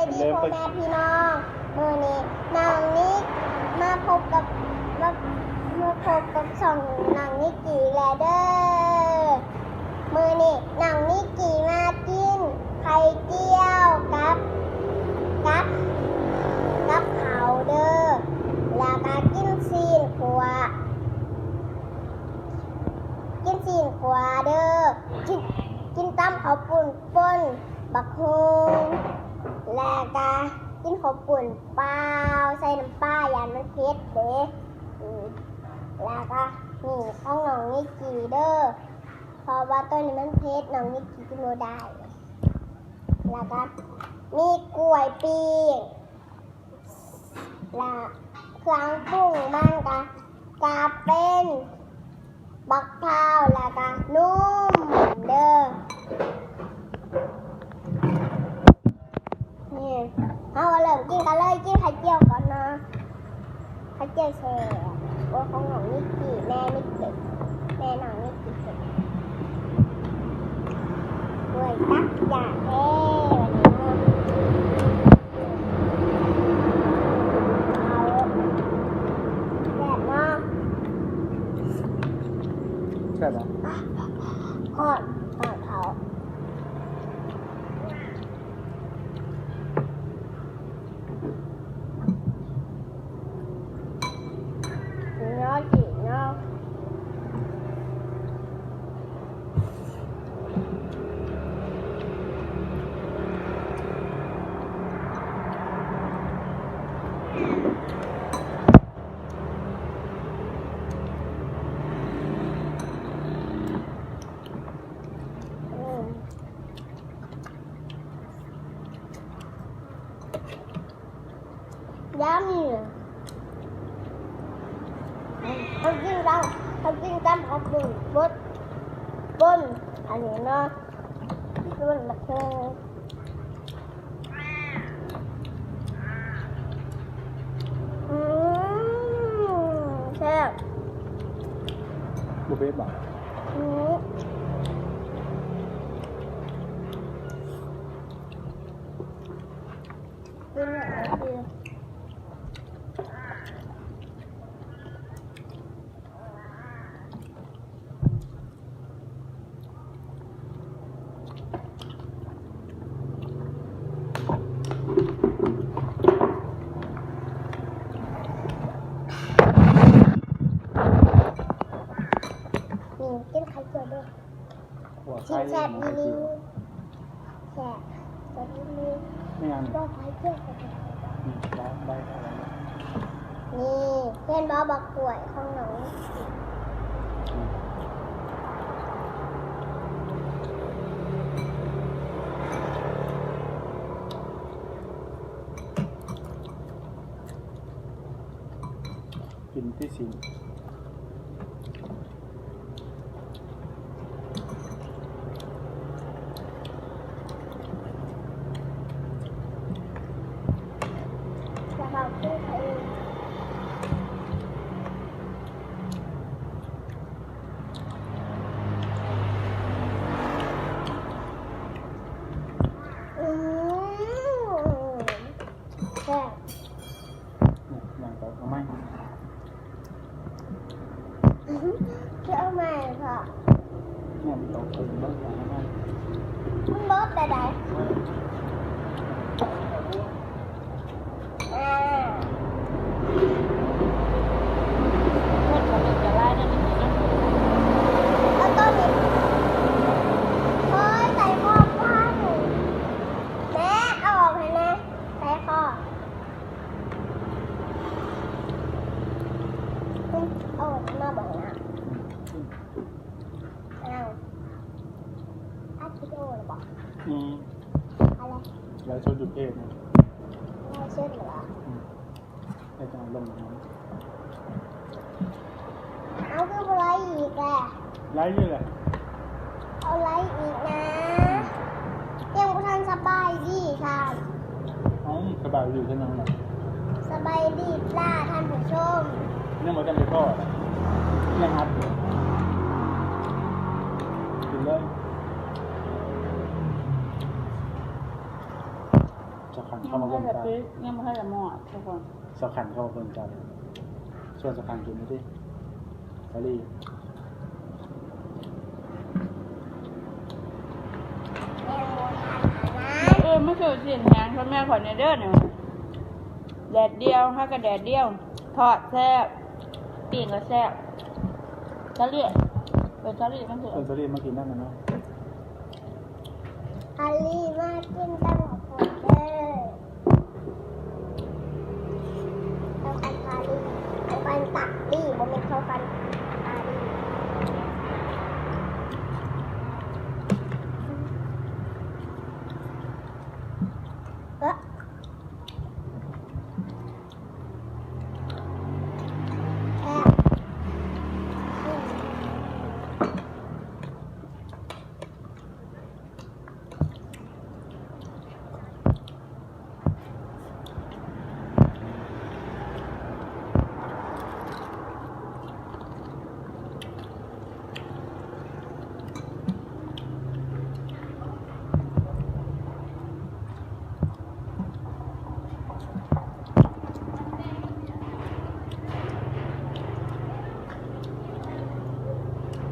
ສະບາຍດີພໍ່ແມ່ພີ່ນ້ອງ ມື້ນີ້ນ້ອງນິກ ມາພົບກັບ ມາ ມາພົບກັບຊ່ອງນ້ອງນິກກີ້ແລ້ວເດີ. ມື້ນີ້ນ້ອງນິກກີ້ມາກິນໄຂ່ຈຽວກັບ ກັບ ກັບເຂົ້າເດີ ແລ້ວກະກິນຊີ້ນຂົ້ວ ກິນຊີ້ນຂົ້ວເດີ ກິນ ກິນຕຳເຂົ້າປຸ້ນ ປົ່ນບັກຫຸ່ງ ແລ້ວກະກິນເຂົ້າປຸ້ນເປົ່າ ໃສ່ນ້ຳປາ ຢ້ານມັນເຜັດເດ້. ອືມ ແລ້ວກະນີ້ຂອງນ້ອງນິກກີ້ເດີ ເພາະວ່າໂຕນີ້ມັນເຜັດ ນ້ອງນິກກີ້ກິນບໍ່ໄດ້. ແລ້ວກະມີກ້ວຍປີ້ງ ແລະ ເຄື່ອງປຸງມັນກະ ກະເປັນບັກພ້າວ ແລ້ວກະນົມເດີ. ນີ້ ເຮົາເລີ່ມກິນກັນເລີຍ ກິນໄຂ່ຈຽວກ່ອນເນາະ. ເຂົາເຈົ້າແຊບ ໂອ້ ຂອງນ້ອງນິກກີ້ ແມ່ນິກກີ້ ແມ່ນ້ອງນິກກີ້ເຮັດ ໂອ້ຍ ຕັກຢາກແທ້ ບາດນີ້ເນາະ ເອົາ ແຊບເນາະ ແຊບບໍ່? ຮ້ອນ ຮ້ອນເຂົ້າ. ເນາະ ກິນເນາະ. ຢາມນີ້ ເຮົາກິນກັບ ເຮົາກິນກັບເຂົ້າປຸ້ນ ປົ່ນ ປົ່ນອັນນີ້ເນາະ ປົ່ນບັກຫຸ່ງ. ອືມ ແຊບ ບໍ່ເຜັດບໍ່? ອືມ ກິນແບບນີ້ຄື ນີ້ ກິນໄຂ່ເຈີເດີ ແຊບອີ່ຫຼີ ແຊບ ແຊບອີ່ຫຼີ ແມ່ນຫຍັງ? ບໍ່ໄຂ່ເຈີ ອືມ ໄດ້ ໄດ້ ໄດ້. ນີ້ ເຫັນບໍ່ ບັກກ້ວຍຂອງນ້ອງ ກິນຕິຊິນ. ອືມ ແຊບ. ຫຍັງກໍເອົາໃໝ່ ຄືເອົາໃໝ່ເພາະ ແມ່ນ ເອົາເອົາໃໝ່ ມັນເບິດໄດ້ໃດ. ອ່າ ເພິ່ນບໍ່ມີກະລາຍນັ້ນນີ້ນະ ເອົາໂຕນີ້ ເຮີ້ຍ ໃສ່ໝໍ້ພັງ ແມ່ ເອົາອອກໃຫ້ແນ່ ໃສ່ຄໍ. ເອົາມາເບິ່ງນະ ອ້າວ ອັດວິດີໂອແລ້ວບໍ່? ອືມ ອະໄລ ໄລຟ໌ສົດຢູ່ເພຈນະ ໄລຟ໌ສົດເຫຼືອ ອືມ ແລ້ວຈັ່ງລົງມາ. ເອົາ ຄືບໍ່ໄລອີກແຫຼະ ໄລຢູ່ແຫຼະ ເອົາໄລອີກນະ ອືມ ຍັງບໍ່ທັນສະບາຍດີຊ້ຳ. ເອົ້າ ສະບາຍດີຊັ້ນນະ ສະບາຍດີຈ້າທ່ານຜູ້ຊົມ ຍັງບໍ່ທັນໄດ້ພໍ້ ຍັງອັດຢູ່ ກິນເລີຍ. ສາວຂັນເຂົ້າມາເບິ່ງຕາ ຍັງບໍ່ທັນໄດ້ມອດທຸກຄົນ ສາວຂັນເຂົ້າມາເບິ່ງຕາ ຊວນສາວຂັນກິນຢູ່ຕິ ສາລີ ເອີ ມາຊື້ຊີ້ນແຫ້ງໃຫ້ແມ່ຂ້ອຍແດ່ເດີນີ້ ແດດດຽວ ຫາກະແດດດຽວ ທອດແຊບ ປີ້ງກະແຊບ ສາລີ ເອີ ສາລີມາຊື້ ເອີ ສາລີມາກິນນຳແມ່ເນາະ. ອາລີ ມາກິນຕຳບັກຫຸ່ງເດີ ເຂົ້າກັນປາລີ ເຂົ້າກັນຕາລີ ບໍ່ແມ່ນເຂົ້າກັນປາລີ ເອີ.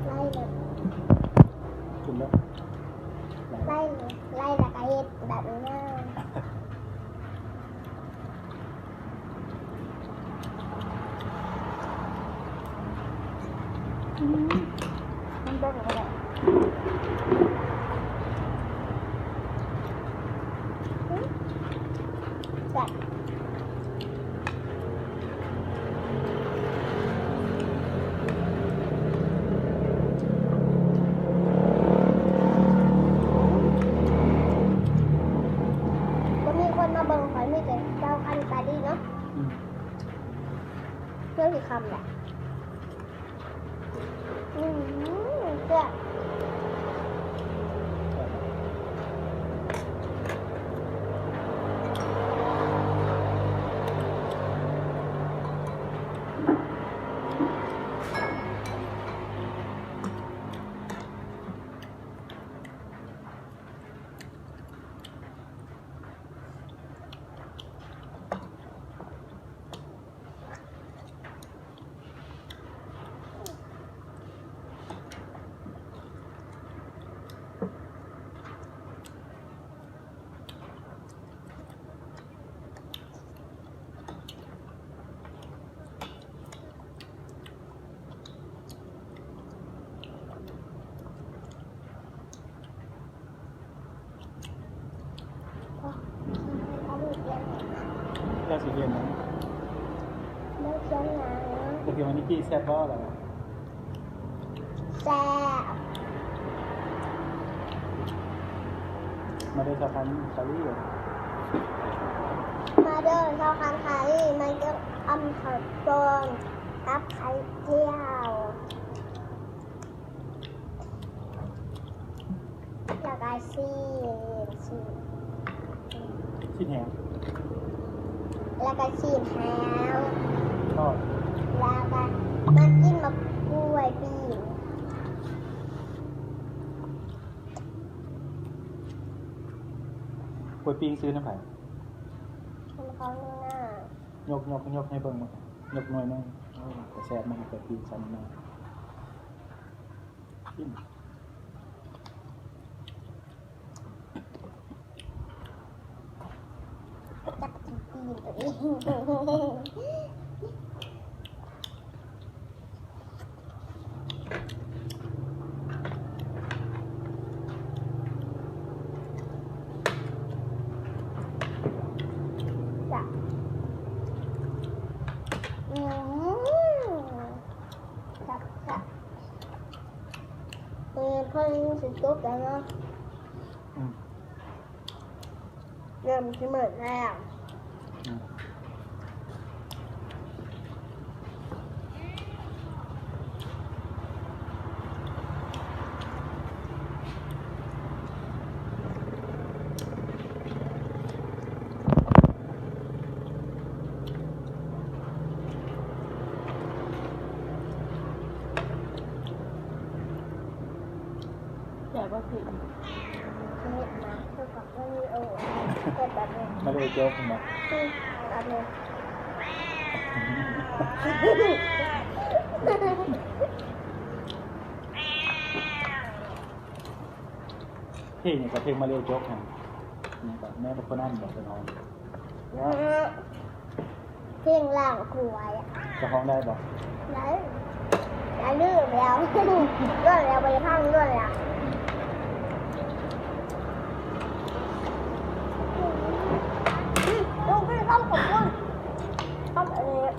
ໄລ່ແລ້ວ ໄລ່ ໄລ່ແລ້ວກະເຮັດແບບນີ້ເດີ. ອືມ ມັນເບິ່ງບໍ່ໄດ້ ອືມ ແຊບ. ບໍ່ມີຄົນມາເບິ່ງຂ້ອຍ ມີແຕ່ຊາວພັນຕາລີເນາະ ອືມ ເພື່ອຊິຄຳແຫຼະ. ອືມ ແຊບ. ແລ້ວຊິເຮັດຫຍັງ? ເລືອກສ່ວນຫຍັງ? ເລືອກເຮັດວານິກີ້ແຊບບໍ່ລະ? ແຊບ. ມາເດີຊາວພັນສາລີ ມາເດີຊາວພັນສາລີ ມາກິນອຳເຂົ້າຕົ້ມກັບໄຂ່ຈຽວ. ແລ້ວກະຊີ້ນ ຊີ້ນ ຊີ້ນແຫ້ງ ແລ້ວກະຊີ້ນແຫ້ງ ທອດ ແລ້ວກະມາກິນໝາກກ້ວຍປີ້ງ. ກ້ວຍປີ້ງຊື້ນຳໃຜ? ນຳພໍ່ໜູນາ. ຍົກ ຍົກ ຍົກໃຫ້ເບິ່ງ ຍົກໜ່ວຍໜຶ່ງ. ໂອ້ ແຊບ ມັນເກີດປີນຊັ້ນໜຶ່ງ. ຈັບກິນຕີນຕົວເອງ. ເອີ ເພິ່ນຊິຈົບແລ້ວເນາະ ອືມ ເລີ່ມຊິໝົດແລ້ວ ອືມ. ແຊບບໍ່? ເຮັດມາຄືກັບວິດີໂອ ເຮັດແບບ ມາເລໂຈກເຫັນບໍ່? ອືມ ອັນນີ້ ເພງນີ້ກໍເພງມາເລໂຈກຫັ້ນ ນີ້ກໍແມ່ນຄົນນັ້ນບໍ່ ເພິ່ນຮ້ອງ. ເພງລ້າງຖ້ວຍ ເຈົ້າຮ້ອງໄດ້ບໍ່? ໄດ້ ໄດ້ລືມແລ້ວ ດົນແລ້ວ ບໍ່ໄດ້ຟັງດົນແລ້ວ. ອືມ ລູກກິນຄຳຂອບຄຸນ ຄຳອັນນີ້.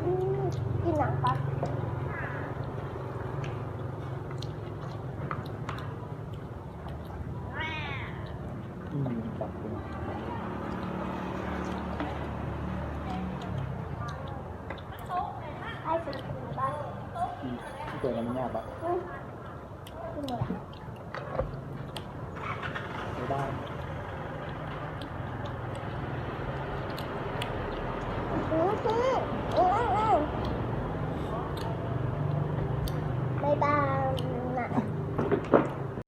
ອືມ ກິນໜັງປະ? ອືມ ຕັບເປັນ ອືມ ຕົວນັ້ນມັນຍາກປະ? ອືມ ກິນໝົດລະ ບາຍບາຍ ອືມ ບາຍບາຍນະ.